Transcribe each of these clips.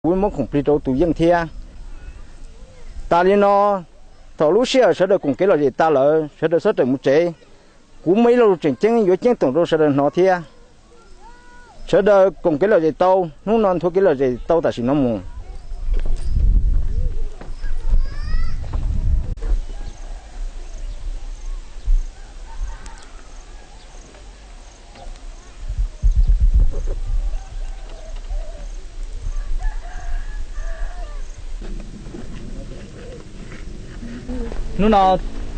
kuv muab khoom plig rau tus yeej thiab. Tas li no, thaum lub sij hawm sawv daws koom kev lom zem tas lawm, sawv daws txhob rawm mus tsev. Kuv muaj ib lo lus tseem ceeb yuav ceeb toom rau sawv daws hnov thiab. Sawv daws koom kev lom zem tau, hnub no nthuav kev lom zem tau tam sim no mus. Hnub no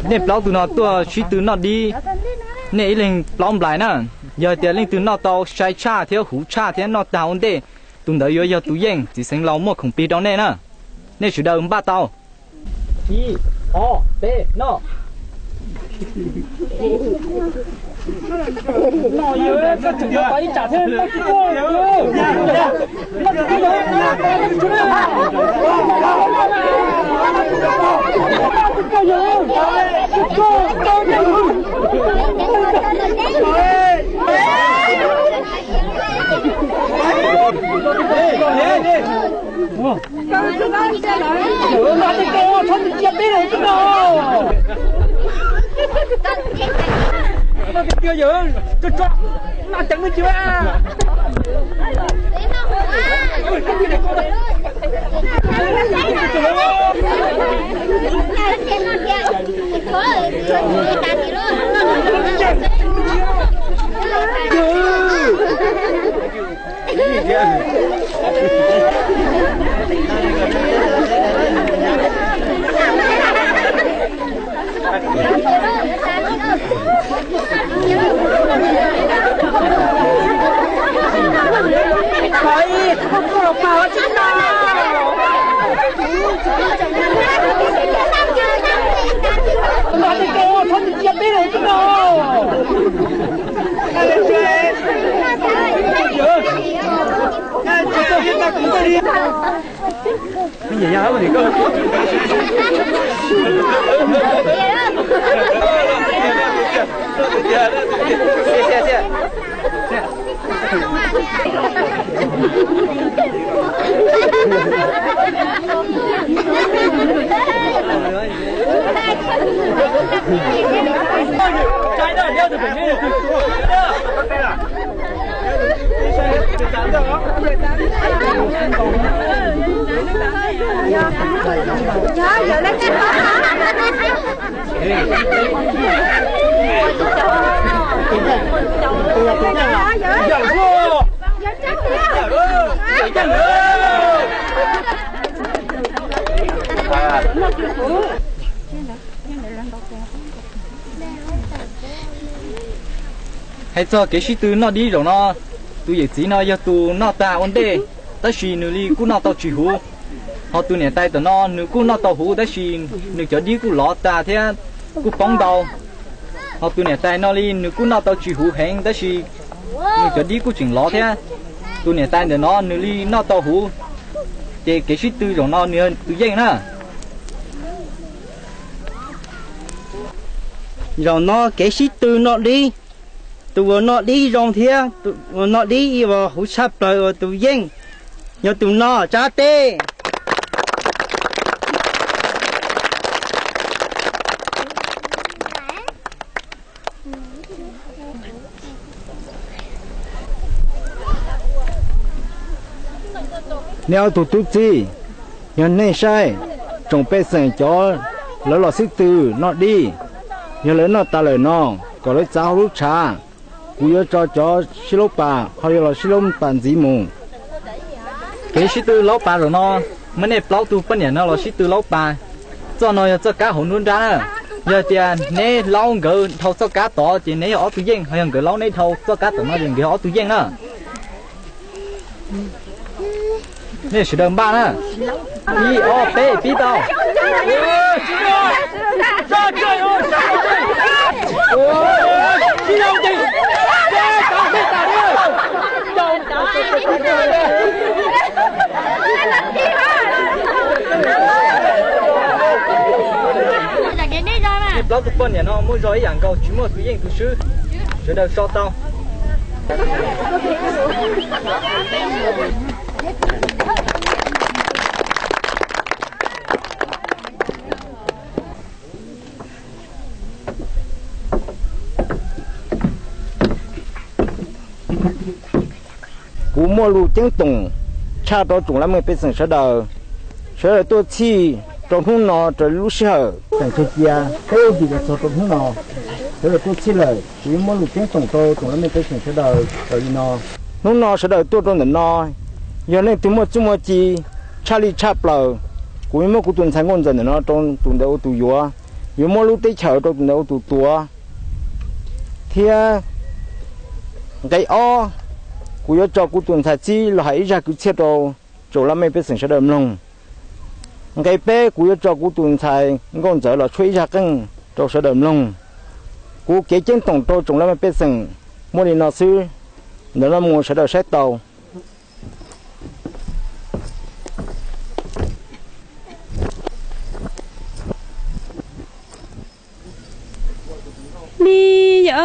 nej plaub tug no tuaj sib tw noj dib, nej ib leeg plaub nplais na. Yog tias leej twg noj tau sai tshaj thiab huv tshaj thiab noj tag ua ntej, tus ntawd yuav yog tus yeej, txiv xeev laus muaj khoom plig rau nej na. Nej sawv daws npaj tau. Ib, ob, peb, noj. Hais txog kev sib tw noj dib zaum no, tus yawm txiv no yog tus noj tag ua ntej, tab sis nws li kuj noj tau tsis huv. Ho tus niam tais tom no nws kuj noj tau huv tab sis nws cov dib kuj lov tag thiab kuj poob ntau. Ho tus niam tais no li nws kuj noj tau tsis huv heev tab sis nws cov dib kuj tseem lov thiab. Tus niam tais ntawm no nws li noj tau huv, ces kev sib tw zaum no nws yog tus yeej na. Zaum no kev sib tw noj dib, tus uas noj dib zoo thiab tus uas noj dib uas huv tshaj plaws uas tus yeej yog tus no, Tsab Teb. Nej ob tug tub txib, yog nej saib, tsoom pej xeem cov lawv los sib tw noj dib, yog lawv noj tas lawm no, kom lawv txav hauv lub tshav. Kuv yuav tso cov sib laub pas ho yuav los sib laub pas ntxiv mus. Kev sib tw laub pas zaum no, muab nej plaub tug poj niam no los sib tw laub pas. Txoj no yog txoj kab hauv nruab nrab na. Yog tias neb laub nkawd dhau txoj kab tod ces neb yog ob tug yeej, ho yog nkawd laub neb dhau txoj kab tom no ces nkawd yog ob tug yeej na. Nej sawv daws npaj na. Ib, ob, peb, pib tau. Nej plaub tug poj niam no muaj zog ib yam nkaus, tsis muaj tus yeej tus swb. Sawv daws so tau. Muaj lus ceeb toom tshaj rau tsoom laj mej pej xeem sawv daws, sawv daws tuaj txhij rau hnub no raws li lub sij hawm. Tseem tseg cia peb dim los txog rau hnub no, sawv daws tuaj txhij lawm, kuv yuav muab lus ceeb toom rau tsoom laj mej pej xeem sawv daws raws li no. Hnub no sawv daws tuaj rau ntawm no, yog leej twg muaj txuj muaj ci tshaj li tshaj plaws, kuv yuav muab kuv tus ntxhais nkauj ntxawm ntawm no rau tus ntawd ua tus yuav, yuav muab lub teb chaws rau tus ntawd ua tus tuav. Thiab nqe ob, kuv yuav tso kuv tus ntxhais txib los hais ib zaj kwv txhiaj rau tsoom laj mej pej xeem sawv daws mloog. Nqe peb, kuv yuav tso kuv tus ntxhais nkauj ntxawm los tshuab ib zaj qeej rau sawv daws mloog. Kuv kev ceeb toom rau tsoom laj mej pej xeem muaj li no xwb, ntawm no mus sawv daws saib tau. Li yog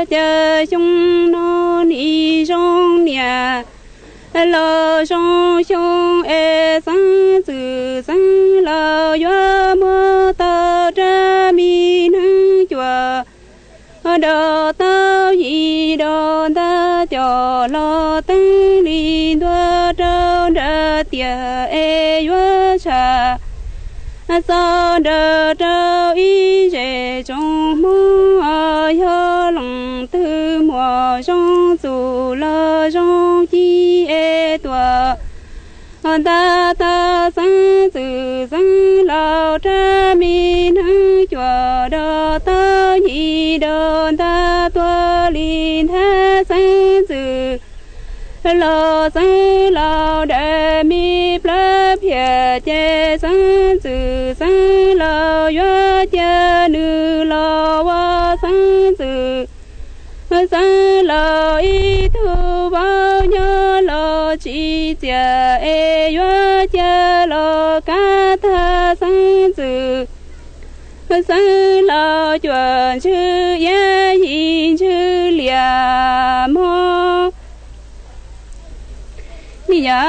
cas xyoo no nim zoo niam los zoo xyoo es xeeb ntxwm xeeb laus yuav muab tau rab me neeb cuam, rau tau yim rau ntag cov los teeb li ntua rau nram tiaj es yuav tsham txog nrawm rau ib zej tsoom Hmoob yog leej twg muaj zoo txuj los zoo ci es tuaj ntag tau xeeb ntxwm xeeb laus rab me neeb cuam, rau tau yim rau ntag tuaj li ntag xeeb ntxwm laus xeeb laus daim me plab phiaj ces xeeb ntxwm xeeb laus yuav cia nws los ua xeeb ntxwm xeeb laus ib tug vauv nyob los tsis txias es yuav cia los kab tag xeeb ntxwm xeeb laus cuam ntswg iab yim ntswg liam mog. Li yog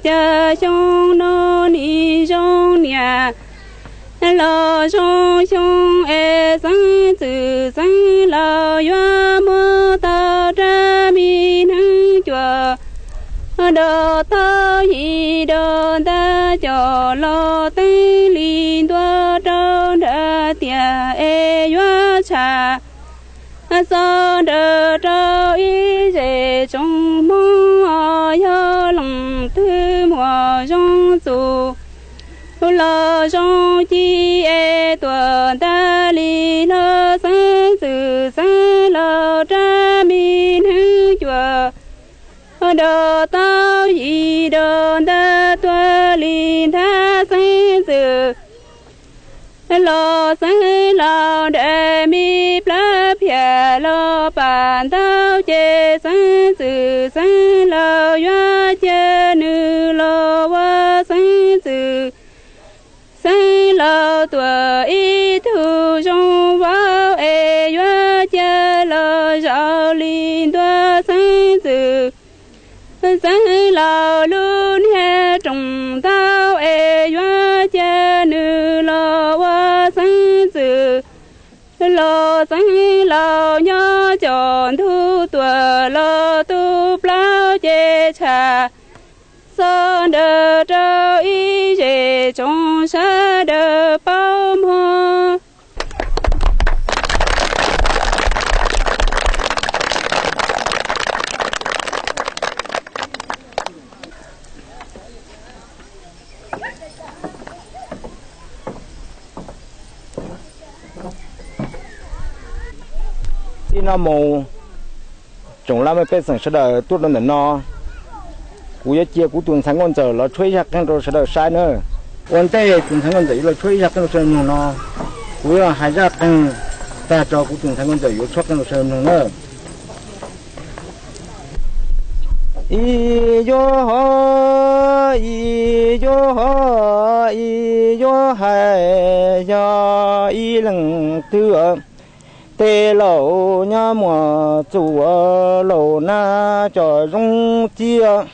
cas xyoo no nim zoo niam los zoo xyoo es xeeb ntxwm xeeb laus yuav muab tau rab me neeb cuam, rau tau yim rau ntag cov los teeb li ntua rau nram tiaj es yuav tsham txog nrawm rau ib zej tsoom Hmoob yog leej twg muaj zoo txuj los zoo ci es tuaj ntag li los xeeb ntxwm xeeb laus rab me neeb cuam, rau tau yim rau ntag tuaj li ntag xeeb ntxwm laus xeeb laus daim me plab phiaj los pam ntau ces xeeb ntxwm xeeb laus yuav cia nws los ua xeeb ntxwm xeeb laus tuam ib tug zoo vauv es yuav cia los zaum li ntua xeeb ntxwm xeeb laus lub niag rooj ntau es yuav cia nws los ua xeeb ntxwm laus xeeb laus nyob cov ntug tuam los tu plaub ces tsham txog nrawm rau ib zej tsoom sawv daws paub mog. Txij no mus, tsoom laj mej pej xeem sawv daws tuaj rau ntawm no, kuv yuav cia kuv tus ntxhais nkauj ntxawm los tshuab ib zaj qeej rau sawv daws saib na. Ua ntej tus ntxhais nkauj ntxawm yuav los tshuab ib zaj qeej rau sawv daws mloog no, kuv yuav los hais zaj qeej tag tso kuv tus ntxhais nkauj ntxawm yuav tshuab qeej rau sawv daws mloog na. Ib yuav hais, ib yuav hais, ib yuav hais, yog ib leej twg tej laus nyob muaj txuj laus nab cov zoo ciaj,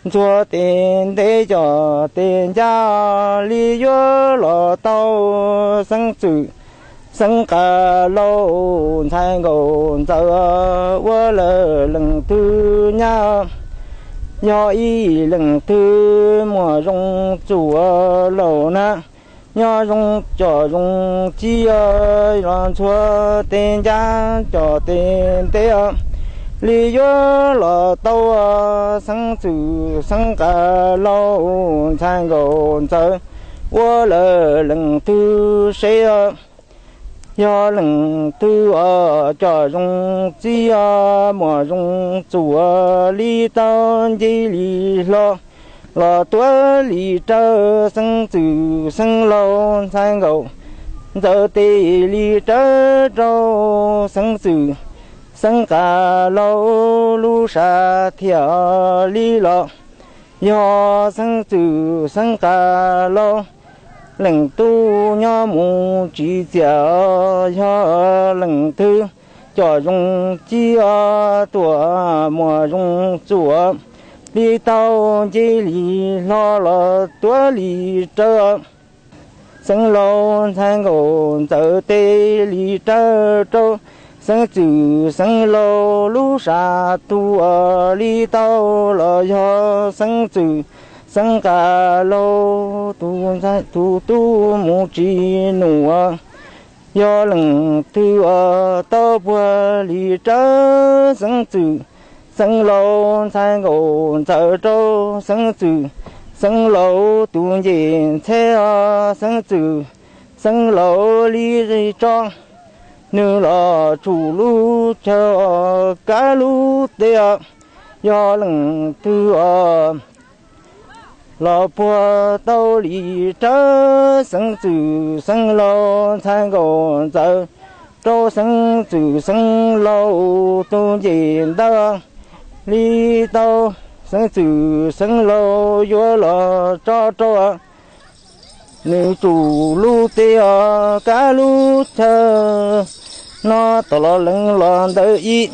ntxuag tes ntev cov tes ncaj li yuav los tau xeeb txwm xeeb qas laus ntxhais nkaum ntxawm ua lawm leej twg nyab, yog ib leej twg muaj zoo txuj laus na. Nyob zoo cov zoo txij los ntxuag tes ncaj cov tes ntev li yuav los tau xeeb txwm xeeb qas laus ntxhais nkaum ntxawm ua lawm leej twg seb yog leej twg cov zoo txij muaj zoo txuj li tau nce li hlo los tuav li rawv xeeb txwm xeeb laus ntxhais nkaum ntxawm tes li rawv rau xeeb txwm xeeb qas laus lub sab thiaj li los. Yog xeeb txwm xeeb qas laus leej tub nyob mus tsis txias, yog leej twg cov zoo txij tuaj muaj zoo txuj li tau nce li hlo los tuav li rawv xeeb laus ntxhais nkaum ntxawm tes li rawv rau xeeb txwm xeeb laus lub sab tuaj li tau los. Yog xeeb txwm xeeb qas laus tus tub mus tsis num, yog leej twg tau puag li rawv xeeb txwm xeeb laus ntxhais nkaum ntxawm rau xeeb txwm xeeb laus tus ncej ntxheb, xeeb txwm xeeb laus li tso nws los tsum lub chaw kab lub teb. Yog leej twg los puag tau li rawv xeeb txwm xeeb laus ntxhais nkaum ntxawm rau xeeb txwm xeeb laus tus ncej ntawd li tau xeeb txwm xeeb laus yuav los tso rau nws tsum lub teb kab lub chaw no tom los lees los ntawd ib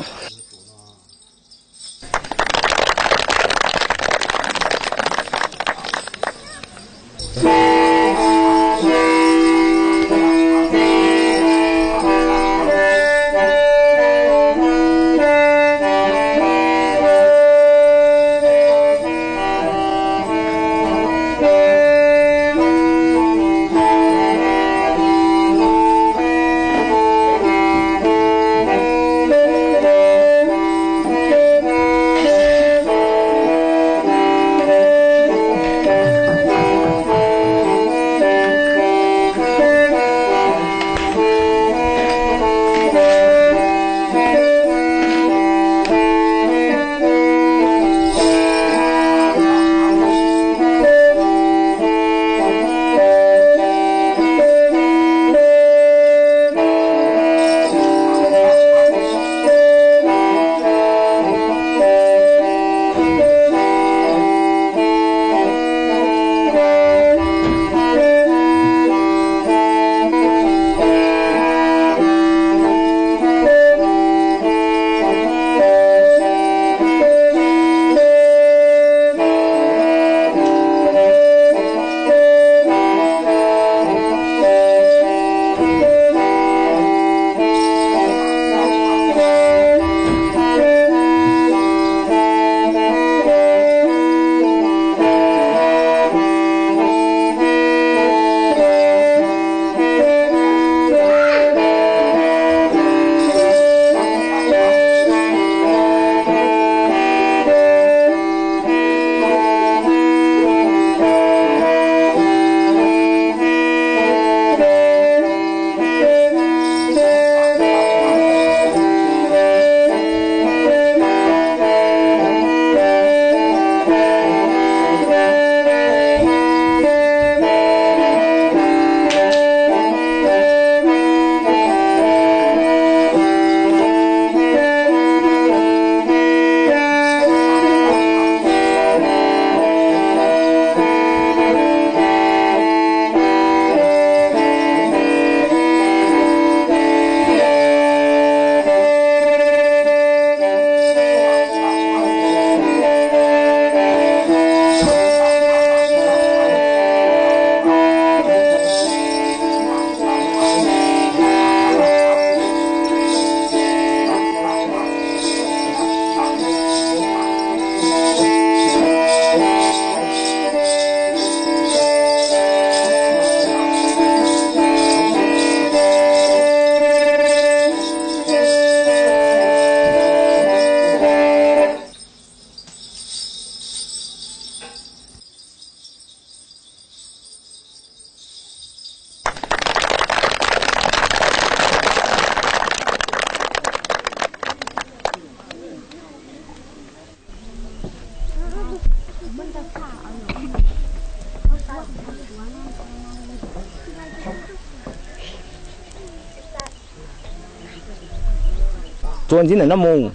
Txuas ntxiv ntawm no mus,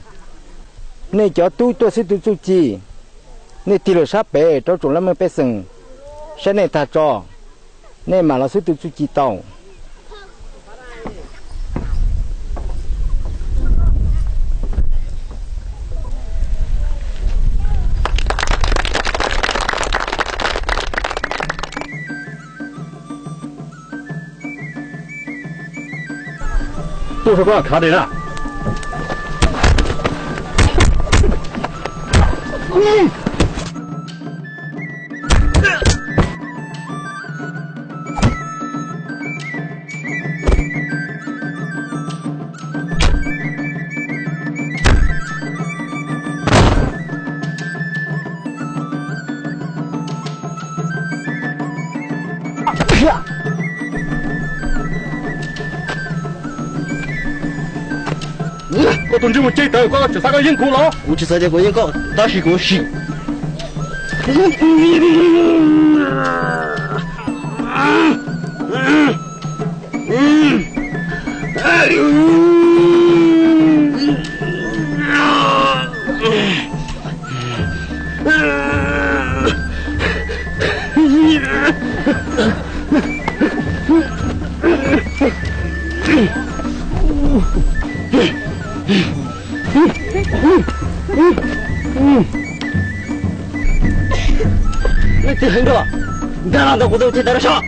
nej cov tub tuaj xwb tus txuj ci, nej tig lawm sab pem rau tsoom leej meej pej xeem saib nej tag tso, nej mam los xwb tus txuj ci tau. Tuaj saib koj khav dej na. Koj tus ntsej muag ceg tawv, koj tseem xav koj yeej kuv los? Kuv tsis xav tias kuv yeej koj, tab sis kuv sim. Leej twg heev dua, nkag los ntawm kuv tus ceg tawv no saib.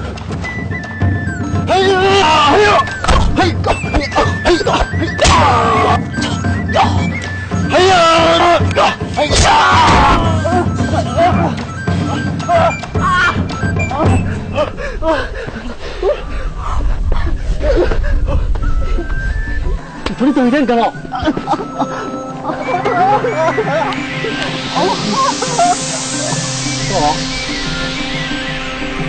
Tseem tshuav leej twg thiab, nkag los.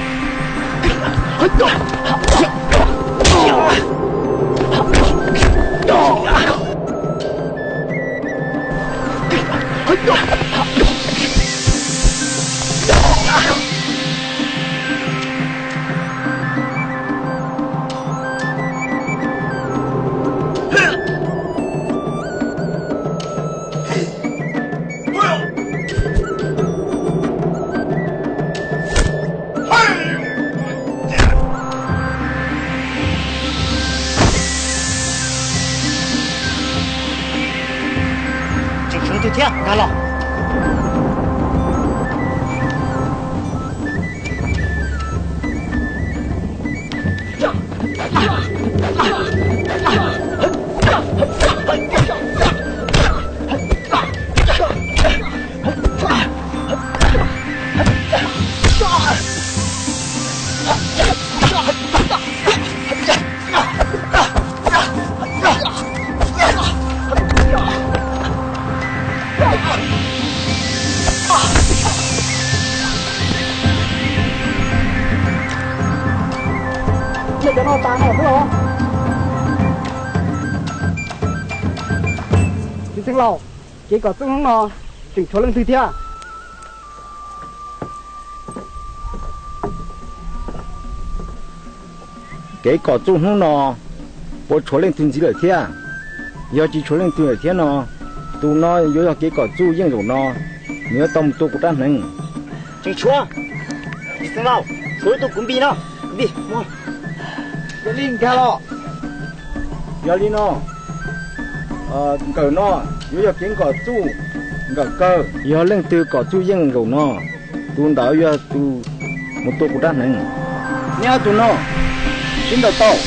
Tseem tshuav leej twg thiab, nkag los. Txiv xeev laus, kev kom txuj hnub no tseem tshuav leej twg thiab? Kev kom txuj hnub no puas tshuav leej twg ntxiv lawm thiab? Yog tsis tshuav leej twg lawm thiab no, tus no yuav yog kev kom txuj yeej zaum no, nws yuav tau mus tua kuv rab hneev. Tseem tshuav, txiv xeev laus, tshuav ib tug kuv npis no, kuv npis. Yog li nkag los. Yog li no, nkawm no yuav yog kev kom txuj nkawm kawg. Yog leej twg kom txuj yeej zaum no, tus ntawd yog tus mus tua kuv rab hneev. Nyob tus no, sib ntaus tau.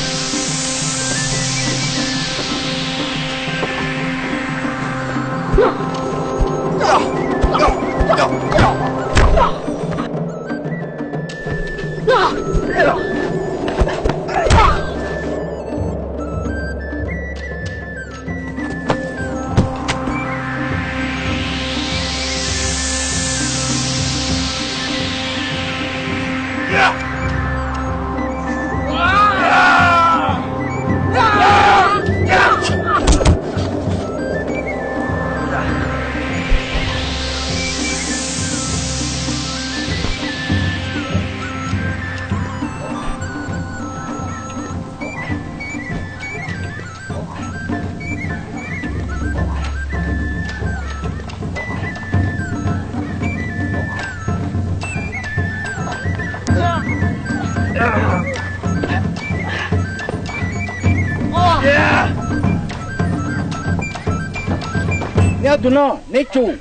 Neb ob tug no neb tsum.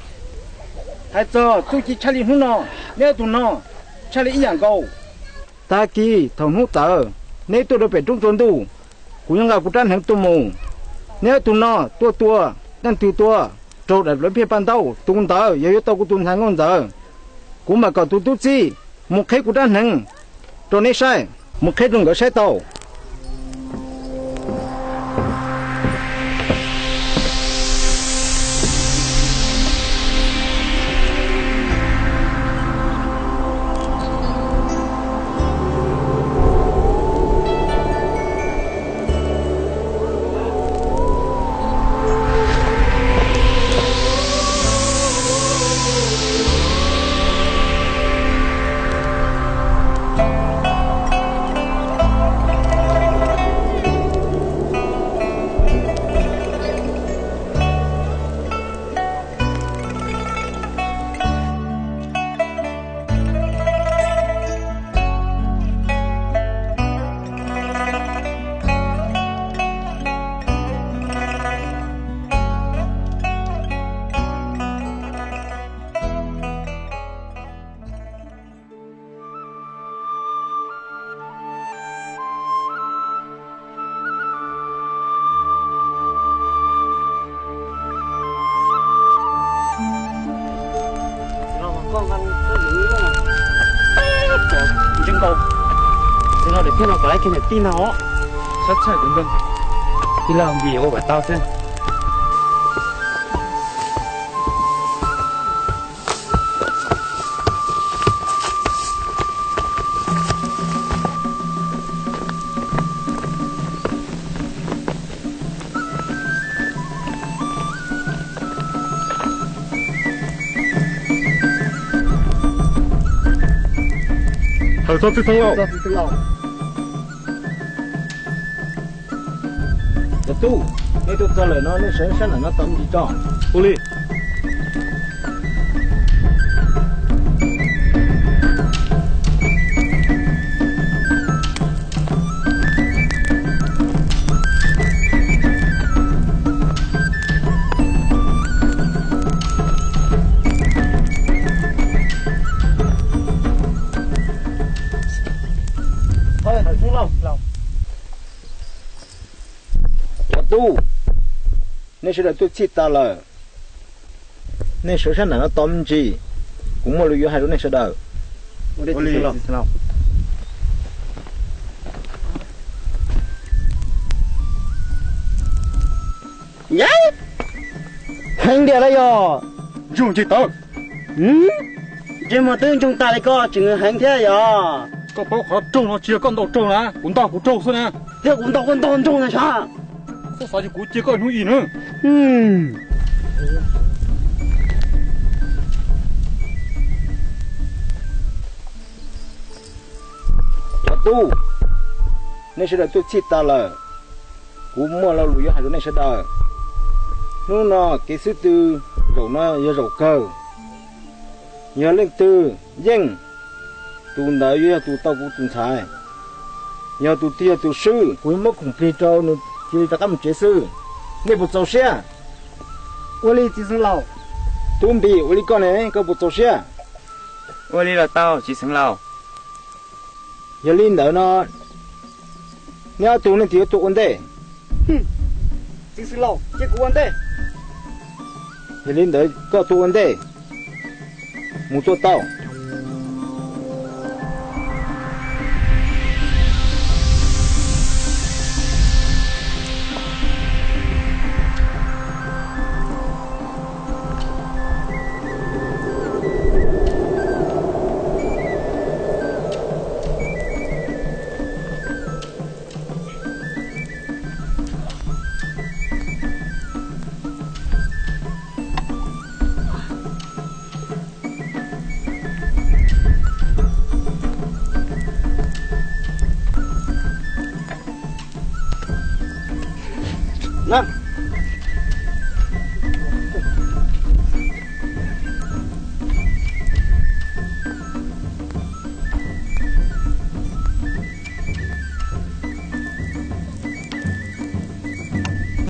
Hais txog txuj ci tshaj li hnub no, neb ob tug no tshaj li ib yam nkaus. Tag kis thaum hnub tawm, neb tuaj rau pem roob tsaus ntuj, kuv yuav nqa kuv rab hneev tuaj mus. Neb ob tug no tuaj tua, leej twg tua raug daim plawv phiaj paj ntaub, tus ntawd yog yuav tau kuv tus ntxhais Nkauj Ntxawm. Kuv mam kom tus tub txib mus qheb kuv rab hneev rau neb saib, mus qheb rau nkawd saib tau. Ntseeg nkaus, txiv hlob, daim thiab no kom lawv kiag niam tij no os. Sab txhawj kuv nplooj, tij laug Npis ua kom tau xwb. Thawm txog txiv xeev laus. Cov tub, nej tuaj txog lawm no nej sawv sab nram no tos me ntsis tso. Ua li. Cov tub, nej sawv daws tuaj txhij tas lawm. Nej sawv sab nram no tos me ntsis, kuv muaj lus yuav hais rau nej sawv daws. Heev tiag los yog? Ntsoog tsis tawv. Ntsej muag twb ntsoog tas li koj tseem heev thiab yog? Koj paub qhov raug no tsis yog koj ntaus raug na, kuv ntaus kuv raug xwb na. Thiab kuv ntaus koj ntaus ntsoog na sav. Koj xav tias kuv cia koj hnub ib na. Cov tub, nej sawv daws tuaj txhij tas lawm. Kuv muaj lo lus yuav hais rau nej sawv daws. Hnub no kev xub tw zaum no yog zaum kawg. Yog leej twg yeej, tus ntawd yuav yog tus tau kuv tus ntxhais. Yog tus twg yog tus swb, kuv yuav muab khoom plig rau nws cia li rov qab mus tsev xwb. Nej puas txaus siab? Ua li txiv xeev laus. Tub Npis, ua li koj ne, koj puas txaus siab? Ua li los tau txiv xeev laus. Yog li ntawd no, neb ob tug nej twb yuav tuaj ua ntej. Txiv xeev laus, cia kuv ua ntej. Yog li ntawd koj tuaj ua ntej, mus tuaj tau. Na,